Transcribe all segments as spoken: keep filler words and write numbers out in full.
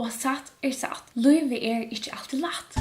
Og satt er satt, lívið er ikki altíð lætt.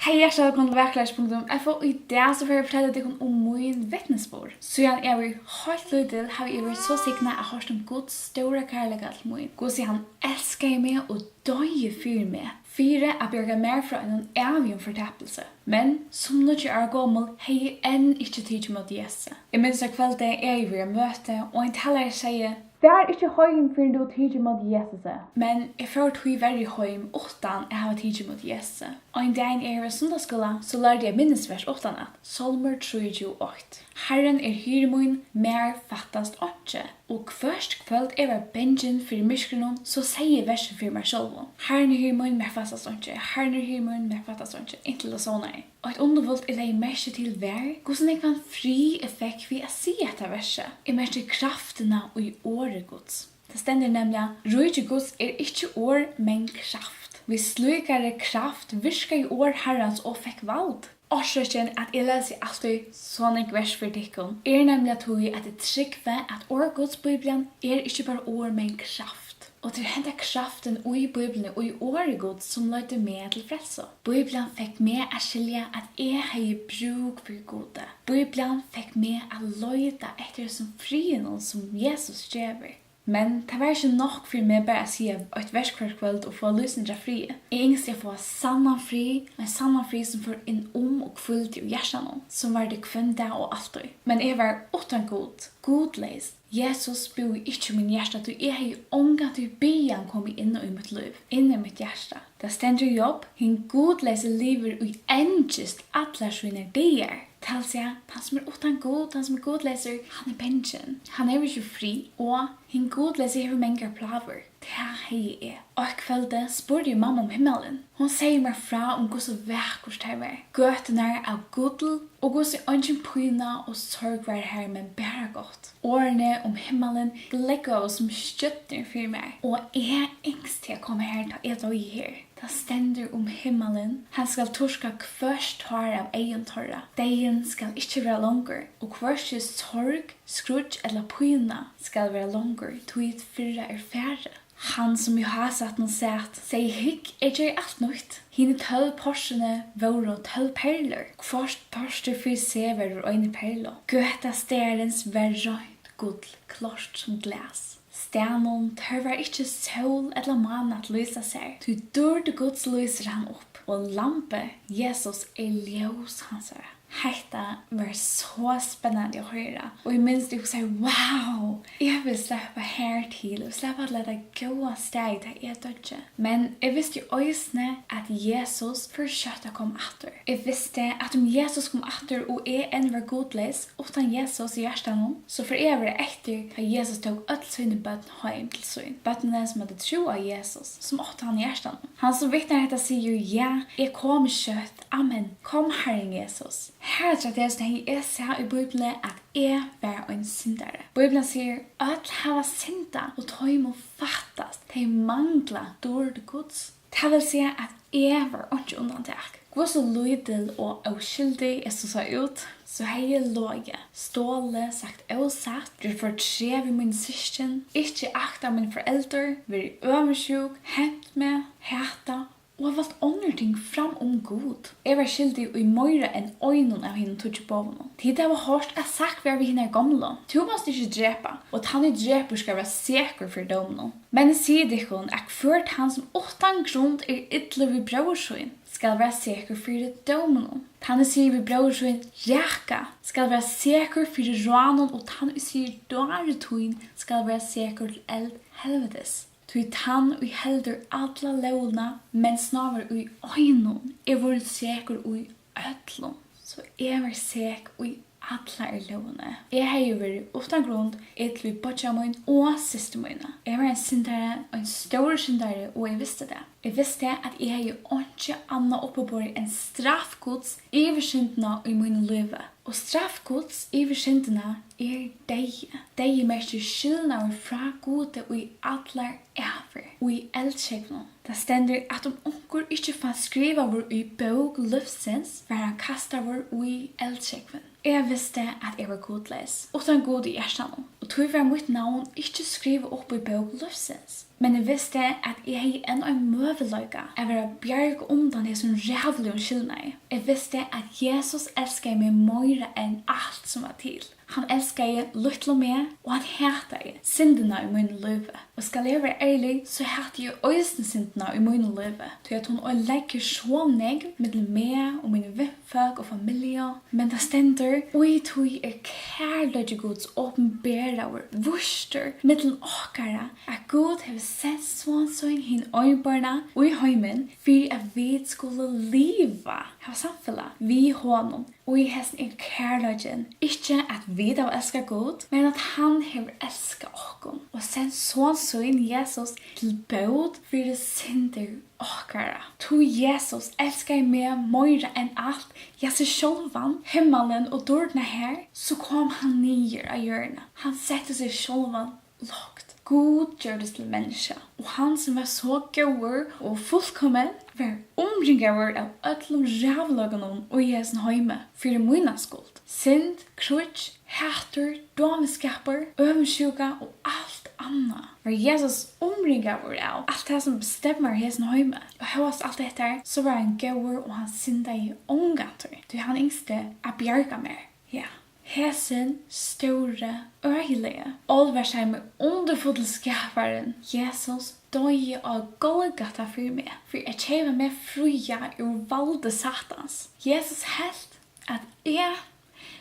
Hey, hjartaliga vælkomin til vakurleikin punktum f o. Í dag so fari eg at fortelja tykkum um mín vitnisburð. Síðan eg var heilt lítil, havi eg verið so signað at hoyrt um Guds stóra kærleika til mín. Hvussu hann elskaði meg og doyði fyri meg, fyri at bjarga mær frá einum ævigum fortapilsi. Men sum níggju ára gomul hevði eg enn ikki tikið ímóti Jesusi. Eg minnist eitt kvøld, eg hevði verið á møti, og ein talari segði: "Far ikki heim, fyrr enn tú hevur tikið ímóti Jesusi." Men eg fór tíverri heim uttan at hava tikið ímóti Jesusi. Ein dagin eg var í sunnudagsskúla, so lærdi eg minnisvers uttanat, Sálmur trýogtjúgu eitt: "Harrin er hirði mín, mær fattast einki." Og hvørt kvøld eg var bangin fyri myrkrinum, so segði eg versið fyri mær sjálvum: "Harrin er hirði mín, mær fattast einki, Harrin er hirði mín, mær fattast einki", inntil eg sovnaði. Og eitt undurfult eg legði merki til var, hvussu nógvan frið eg fekk við at siga hetta versið. Eg merkti kraftina í orði Guds. Tað stendur nemliga: "Ríki Guds er ikki orð, men kraft. Við slíkari kraft virkaði orð Harrans og fekk vald." Orsøkin at eg lesi altíð so nógv vers fyri tykkum, er nemliga tí, at eg trúgvi, at orð Guds, Bíblian, er ikki bara orð, men kraft. Og tað er henda kraftin í Bíbliuni, í orði Guds, sum leiddi meg til frelsu. Bíblian fekk meg at skilja, at eg hevði brúk fyri Gudi. Bíblian fekk meg at leita eftir hesum friðinum, sum Jesus gevur. Men tað var ikki nokk fyri meg bara at siga eitt vers hvørt kvøld og fáa lýsingar av friði. Eg ynskti at fáa sannan frið, ein sannan frið, sum fór inn um og hvíldi í hjartanum, sum vardi hvønn dag og altíð. Men eg var uttan Gud, gudleys. Jesus búði ikki í mínum hjarta, tí eg hevði ongantíð biðið hann koma inn í mítt lív, inn í mítt hjarta. Tað stendur í Job: "Hin gudleysi livir í angist allar sínar dagar." Tað vil siga, tann sum er uttan Gud, tann sum er gudleysur, hann er bangin. Hann hevur ikki frið, og hin gudleysi hevur mangar plágur. Tað hevði eg. Eitt kvøldið spurdi eg mammu um himmalin. Hon segði mær frá um, hvussu vakurt har var. Gøturnar av gull, og hvussu eingin pína og sorg var har, men bara gott. Orðini um himmalin glógvaðu sum stjørnur fyri mær, og eg ynskti at koma har, tá eg doyði her. Tað stendur um himmalin: "Hann skal turka hvørt tár av eygum teirra. Deyðin skal ikki vera longur, og hvørki sorg, skríggj ella pína skal vera longur, tí hitt fyrra er farið." Hann, sum í hásætinum sat, segði: "Hygg, eg geri alt nýtt." Hini tólv portrini vóru tólv perlur. Hvørt portur fyri seg var úr eini perlu. Gøta staðarins var reint gull, klárt sum glas. Staðnum tørvar ikki sól ella mána at lýsa sær, tí dýrd Guds lýsir hann upp, og lambið, Jesus, er ljós hansara. Hetta var so spennandi at hoyra, og eg minnist, eg hugsaði: "Wow, eg vil sleppa har til, eg vil sleppa til hetta góða staðið, tá eg doyggi." Men eg visti eisini, at Jesus fer skjótt at koma aftur. Eg visti, at um Jesus kom aftur, og eg enn var gudleys, uttan Jesus í hjartanum, so fer eg at vera eftir, tá Jesus tók øll síni børn heim til sín. Børnini, sum høvdu trúð á Jesus, sum áttu hann í hjartanum. Hann, sum vitnar hetta, sigur: "Ja, eg komi skjótt. Amen. Kom, Harrin Jesus." Harafturat hevði eg sæð í Bíbliuni, at eg var ein syndari. Bíblian sigur: "Øll hava syndað, og teimum fattast, tey mangla dýrd Guds." Tað vil siga, at eg var einki undantak. Hvussu lítil og óskyldig eg so sá út, so hevði eg logið, stolið, sagt ósatt, gjørt fortreð við míni systkin, ikki aktað míni foreldur, verið øvundsjúk, hent meg, hatað og havt onnur ting fram um Gud. Eg var skyldig í meira enn einum av hinum tíggju boðunum. Tit hava hoyrt, at sagt var við hinar gomlu: "Tú mást ikki drepa, og tann, ið drepur, skal vera sekur fyri dóminum." Men eg sigi tykkum, at hvør tann, sum uttan grund er illur við bróður sín, skal vera sekur fyri dóminum. Tann, ið sigur við bróður sín: "Raka," skal vera sekur fyri ránum, og tann, ið sigur: "Dári tín," skal vera sekur til eld helvitis. Tí tann, ið heldur alla lógina, men snávar í einum, er vorðin sekur í øllum. So eg var sek í allari lógini. Eg hevði verið uttan grund ill við beiggja mín og systur mína. Eg var ein syndari, ein stórur syndari, og eg visti tað. Eg visti, at eg hevði einki annað uppiborið enn straff Guds yvir syndina í mínum lívi. Og straff Guds yvir syndina er deyði. Deyði merkir skilnaður frá Gudi í allar ævir, í eldsjógvin. Tað stendur, at um onkur ikki fanst skrivaður í bók lívsins, var hann kastaður í eldsjógvin. Eg visti, at eg var gudleys, uttan Gud í hjartanum, og tí var mítt navn ikki skrivað upp í bók lívsins. Men eg visti, at eg hevði enn ein møguleika at vera bjargað undan hesum ræðuligum skilnaði. Eg visti, at Jesus elskaði meg meira enn alt sum var til. Hann elskaði lítla meg, og hann hataði syndina í mínum lívi. Og skal eg vera ærlig, so hati eg eisini syndina í mínum lívi, tí at hon oyðileggur so nógv millum meg og míni vinfólk og familju. Men tað stendur: Í tí er kærleiki Guds opinberaður, vístur millum okkara, at Gud hevur sent Son sín hin einborna í heimin, fyri at vit skulu liva, hava samfelag við honum. Og í hesum er kærleikin, ikki at vit hava elskað Gud, men at hann hevur elskað okkum og sent Son sín, Jesus, til bót fyri syndir okkara. Tí Jesus elskaði meg meira enn alt, ja, seg sjálvan, himmalin og dýrdirnar har, so kom hann niður á jørðina. Hann setti seg sjálvan lágt. Gud gjørdist til menniskja, og hann, sum var so góður og fullkomin, var umringaður av øllum ræðuleikunum í hesum heimi fyri mína skuld. Synd, kríggj, hatur, dónaskapur, øvundsjúka og alt annað var Jesus umringaður av. Alt tað, sum bestemmar hesum heimi. Og hóast alt hetta, so var hann góður, og hann syndaði ongantíð, tí hann ynskti at bjarga mær. Ja, hesin stóri, øgiligi, álvarsami, undurfulli skaparin, Jesus, doyði á Golgata fyri meg, fyri at keypa meg fría úr valdi Satans. Jesus helt, at eg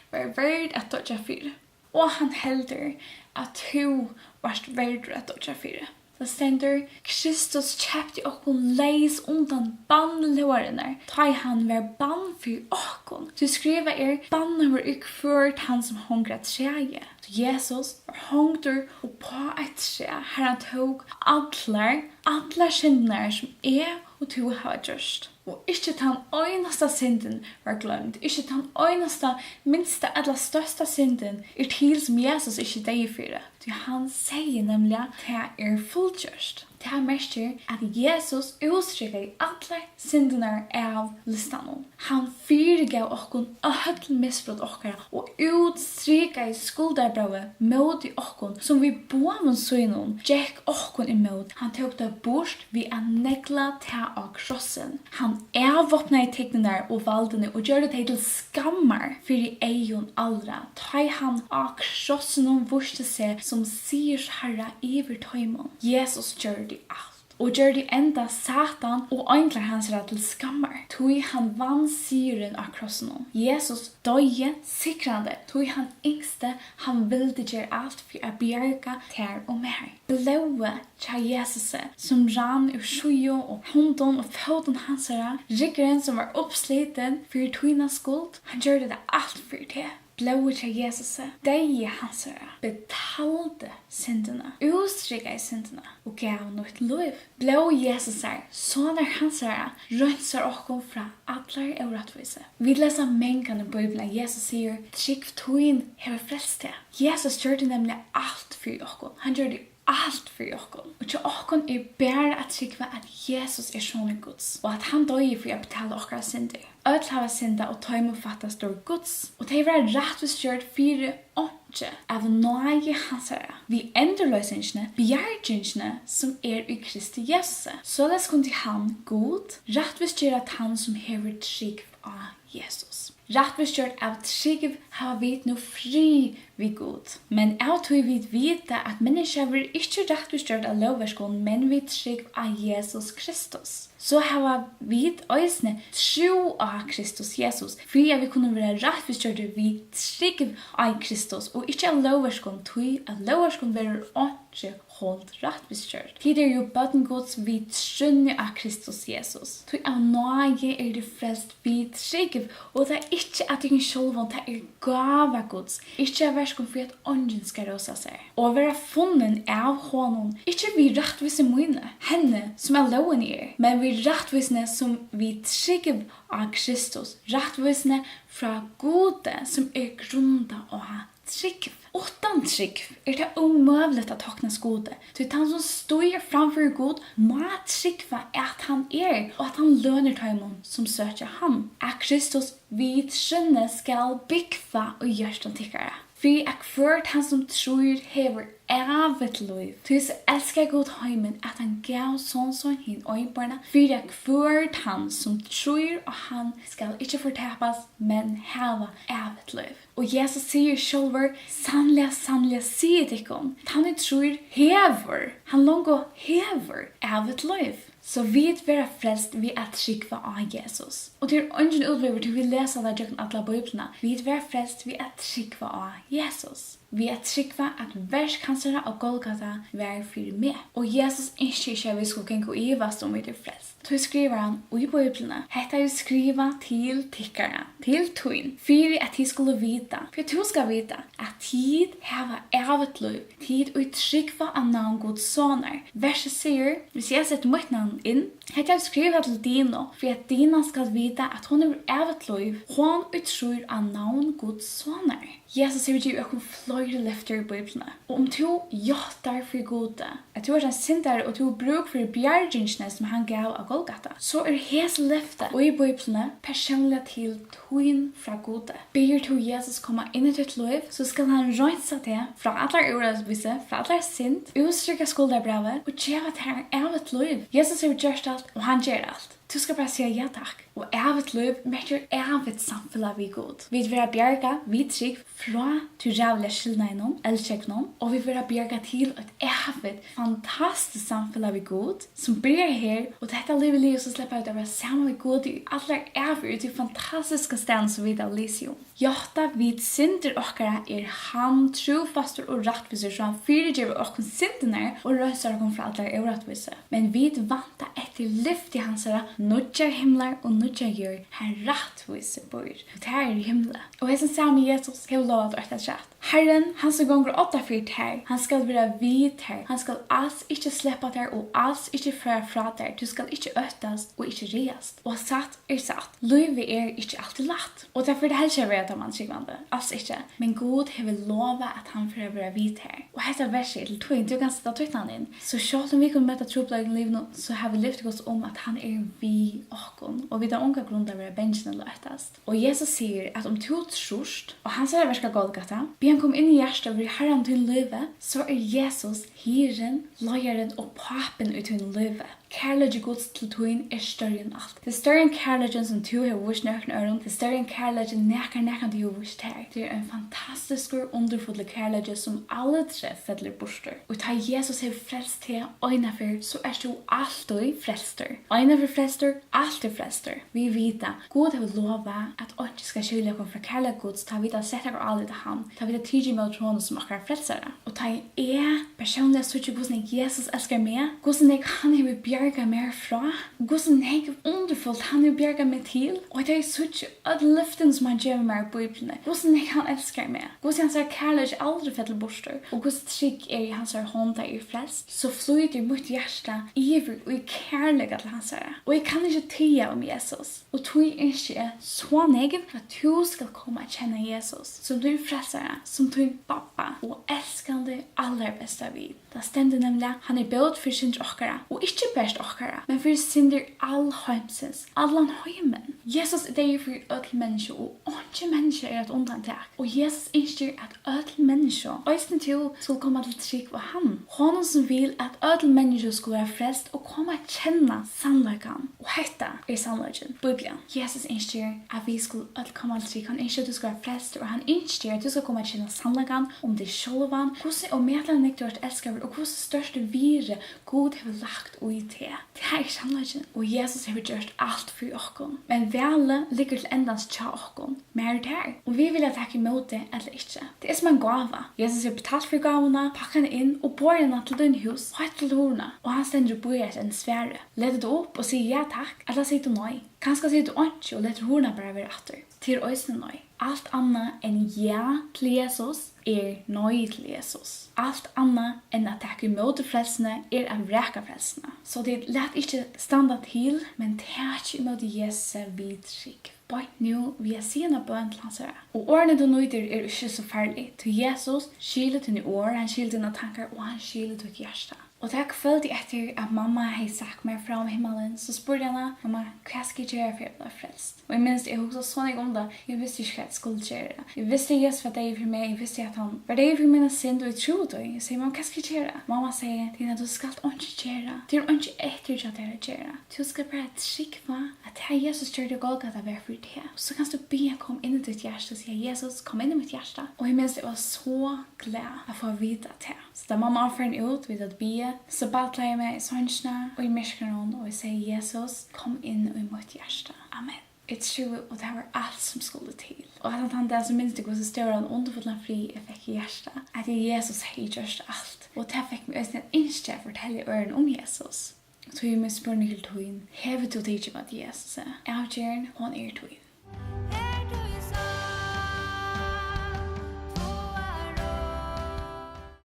var verd at doyggja fyri, og hann heldur, at tú vart verdur at doyggja fyri. Tað stendur: Kristus keypti okkum leys undan banni lógarinnar, tá ið hann var bann fyri okkum. Tí skrivað er: Bannaður er hvør tann, sum hongur á træi. So Jesus var hongdur uppá eitt træ, har hann tók allar, allar syndirnar, sum eg og tú hava gjørt. Og ikki tann einasta syndin var gloymd, ikki tann einasta minsta ella størsta syndin er til, sum Jesus ikki deyði fyri. Tí hann segði nemliga: Tað er fullgjørt. Tað merkir, at Jesus útstrikaði allar syndirnar av listanum. Hann fyrigav okkum øll misbrot okkara og útstrikaði skuldarbróðið móti okkum, sum við boðum sínum gekk okkum ímót. Hann tók tað burt við at negla tað á krossin. Hann avvápnaði tygnirnar og valdini og gjørdi tey til skammar fyri eygum allra, tá ið hann á krossinum vísti seg sum sigursharra yvir teimum. Jesus gjørdi alt og gjørdi enda Satan og einglar hansara til skammar, tí hann vann sigurin á krossinum. Jesus doyði sigrandi, tí hann ynskti, hann vildi gera alt fyri at bjarga tær og mær. Blóðið hjá Jesusi, sum rann úr síðu og hondum og fótum hansara, ryggurin, sum var uppslitin fyri tína skuld, hann gjørdi tað alt fyri teg. Blóðið hjá Jesusi, deyði hansara, betaldi syndina, útstrikaði syndina og gav nýtt lív. Blóð Jesusar, sonar hansara, reinsar okkum frá allari órættvísi. Vit lesa mangan í Bíbliuni, at Jesus sigur: Trúgv tín hevur frelst teg. Jesus gjørdi nemliga alt fyri okkum. Hann gjørdi alt fyri okkum. Og hjá okkum er bara at trúgva, at Jesus er sonur Guds, og at hann doyði fyri at betala okkara syndir. Øll hava syndað, og teimum fattast dýrd Guds, og tey verða rættvísgjørd fyri einki av náði hansara, við endurloysingini, bjargingini, sum er í Kristi Jesusi. Soleiðis kundi hann, Gud, rættvísgera tann, sum hevur trúgv á Jesus. Rættvísgjørd av trúgv hava vit nú frið við Gud. Men av tí vit vita, at menniskja verður ikki rættvísgjørd av lógverkum, men við trúgv á Jesus Kristus, so hava vit eisini trúð á Kristus Jesus, fyri at vit kunnu verða rættvísgjørdir við trúgv á Kristus, og ikki av lógverkum, tí av lógverkum verður einki hold rættvísgjørd. Tit eru jú børn Guds við trúnni á Kristus Jesus. Tí av náði eru tit frelst við trúgv, og tað er ikki av tykkum sjálvum, tað er gáva Guds, ikki av verkum, fyri at eingin skal rósa sær. Og at vera funnin av honum, ikki við rættvísi míni, henni, sum av lógini er, men við rættvísini, sum við trúgv á Kristus, rættvísini frá Gudi, sum er grundað á trúgv. Uttan trúgv er tað ómøguligt at toknast Gudi, tí tann, sum stígur fram fyri Gud, má trúgva, at hann er, og at hann lønir teimum, sum søkja hann. At Kristus við trúnni skal búgva í hjørtum tykkara, fyri at hvør tann, sum trýr, hevur ævigt lív. Tí so elskar Gud heimin, at hann gav son sín hin einborna, fyri at hvør tann, sum trýr á hann, skal ikki fortapast, men hava ævigt lív. Og Jesus sigur sjálvur: Sannliga, sannliga, sigi tykkum, tann ið trýr hevur, hann longu hevur ævigt lív. So vit verða frelst við at trúgva á Jesus. Og tað er eingin útvegur, tí vit lesa tað gjøgnum alla Bíbliuna. Vit verða frelst við at trúgva á Jesus. Við at trúgva, at verk hansara á Golgata var fyri meg. Og Jesus ynskir ikki, at vit skulu ganga og ivast, um vit eru frelst. Tí skrivar hann í Bíbliuni: Hetta er skrivað til tykkara, til tín, fyri at tit skulu vita, fyri at tú skal vita, at tit hava ævigt lív, tit ið trúgva á navn Guds sonar. Versið sigur: Hvis eg seti mítt navn inn, hetta er skrivað til Dinu, fyri at Dina skal vita, at hon hevur ævigt lív, hon ið trýr á navn Guds sonar. Jesus hevur givið okkum fleiri løftir í Bíbliuni, og um tú játtar fyri Gudi, at tú ert ein syndari og tú hevur brúk fyri bjargingini, sum hann gav á Golgata, so er hesi løfti í Bíbliuni persónliga til tín frá Gudi. Biður tú Jesus koma inn í títt lív, so skal hann reinsa teg frá allari órættvísi, frá allari synd, útstrika skuldarbrævið og geva tær ævigt lív. Jesus hevur gjørt alt, og hann ger alt. Tú skalt bara siga ja takk. Og ævigt lív merkir ævigt samfelag við Gud. Vit verða bjargað við trúgv frá tí ræðuliga skilnaðinum, eldsjógvinum, og vit verða bjargað til eitt ævigt, fantastiskt samfelag við Gud, sum byrjar her, og tá hetta lívið liðugt, so sleppa vit at vera saman við Gud í allar ævir, í tí fantastiska staðnum, sum vit hava lisið um. Játta vit syndir okkara, er hann trúfastur og rættvísur, so hann fyrigevur okkum syndirnar og reinsar okkum frá allari órættvísi. Men vit vænta eftir lyfti hansara, nýggjar himlar og nýggja jørð, har rættvísi býr. Og tað er í himli. Og hesin sami Jesus hevur lovað at øtta afturat. Harrin, hann sum gongur á odda fyri tær, hann skal vera við tær. Hann skal als ikki sleppa tær og als ikki fara frá tær. Tú skal ikki óttast og ikki ræðast. Og satt er satt. Lívið er ikki altíð lætt. Og tað fer tað helst ikki at vera, tá mann er trúgvandi. Als ikki. Men Gud hevur lovað, at hann fer at vera við tær. Og hetta versið er til tín. Tú kanst seta títt navn inn. So sjálvt um vit kunnu møta trupulleikar í lívinum, so hava vit lyfti Guds um, at hann er við okkum. Og vit hava onga grund at vera bangin ella óttast. Og Jesus sigur, at um tú trýrt á hansara verk á Golgata, biður hann koma inn í hjartað og vera Harran í tínum lívi, so er Jesus hirðin, leiðarin og pápin í tínum lívi. Kærleiki Guds til tín er størri enn alt. Tað er størri enn kærleikin, sum tú hevur víst nøkrum øðrum. Tað er størri enn kærleikin, nakar, nakar tú hevur víst tær. Tað er ein fantastiskur, undurfullur kærleiki, sum aldri fellur burtur. Og tá Jesus hevur frelst teg eina ferð, so ert tú altíð frelstur. Eina ferð frelstur, altíð frelstur. Vit vita, Gud hevur lovað, at einki skal skilja okkum frá kærleika Guds, tá vit hava sett okkara álit á hann, tá vit hava tikið ímóti honum sum okkara frelsara. Og tá eg persónliga síggi, hvussu nógv Jesus elskar meg, hvussu nógv hann hevur bjargað mær frá, hvussu nógv undurfult hann hevur bjargað meg til, og tá eg síggi øll løftini, sum hann gevur mær í Bíbliuni, hvussu nógv hann elskar meg, hvussu hansara kærleiki aldri fellur burtur, og hvussu trygg eg eri í hansara hond, tá eg eri frelst, so flýtur mítt hjarta yvir í kærleika til hansara. Og eg kann ikki tiga um Jesus. Og tí ynski eg so nógv, at tú skal koma at kenna Jesus sum tín frelsara, sum tín babba og elskandi, allarbesta vin. Tað stendur nemliga: Hann er bót fyri syndir okkara, og ikki bert okkara, men fyri syndir alheimsins, allan heimin. Jesus er deyður fyri øll menniskju, og einki menniskja er eitt undantak. Og Jesus ynskir, at øll menniskju, eisini tú, skulu koma til trúgv á hann. Honum, sum vil, at øll menniskju skulu vera frelst og koma at kenna sannleikan. Og hetta er sannleikin, Bíblian. Jesus ynskir, at vit skulu øll koma til trúgv. Hann ynskir, at tú skal vera frelstur, og hann ynskir, at tú skal koma at kenna sannleikan um teg sjálvan, hvussu ómetaliga nógv tú ert elskaður, og hvussu stórt virði Gud hevur lagt í teg. Tað er sannleikin. Og Jesus hevur gjørt alt fyri okkum. Men valið liggur til endans hjá okkum, mær og tær, um vit vilja taka ímóti ella ikki. Tað er sum ein gáva. Jesus hevur betalt fyri gávuna, pakkað hana inn og borið hana til tín hús, heilt til hurðina. Og hann stendur og bíðar eftir einum svari. Letur tú upp og sigur ja takk, ella sigur tú nei? Kanska sigur tú einki og letur hurðina bara vera aftur. Tað er eisini nei. Alt annað enn ja til Jesus er nei til Jesus. Alt annað enn at taka ímóti frelsuni er at vraka frelsuna. So tit, lat ikki standa til, men takið ímóti Jesusi við trúgv. Beint nú við at siga eina bøn til hansara. Og orðini, tú nýtir, eru ikki so farlig, tí Jesus skilur tíni orð, hann skilur tínar tankar og hann skilur títt hjarta. Og tað kvøldið eftir, at mamma hevði sagt mær frá um himmalin, so spurdi eg hana: "Mamma, hvat skal eg gera fyri at blíva frelst?" Og eg minnist, eg hugsaði so nógv um tað. Eg visti ikki, hvat eg skuldi gera. Eg visti, at Jesus var deyður fyri meg. Eg visti, at hann var deyður fyri mína synd, og eg trúði tí. Eg segði: "Mamma, hvat skal eg gera?" Mamma segði: "Tina, tú skalt einki gera. Tað er einki eftir hjá tær at gera. Tú skalt bara trúgva, at tað, Jesus gjørdi á Golgata, var fyri teg. So kanst tú biðja hann koma inn í títt hjarta og siga: 'Jesus, kom inn í mítt hjarta.'" Og eg minnist, eg var so glað at fáa at vita tað. So tá mamma var farin út, vit høvdu biðið, so ballaði eg meg í songina og í myrkrinum, og eg segði: "Jesus, kom inn í mítt hjarta. Amen." Eg trúði, og tað var alt, sum skuldi til. Og allan tann dag, so minnist eg, hvussu stóran, undurfullan frið eg fekk í hjartað, at Jesus hevði gjørt alt. Og tað fekk meg eisini at ynskja at fortelja øðrum um Jesus. Tí er mín spurningur til tín: Hevur tú tikið ímóti Jesusi? Avgerðin, hon er tín.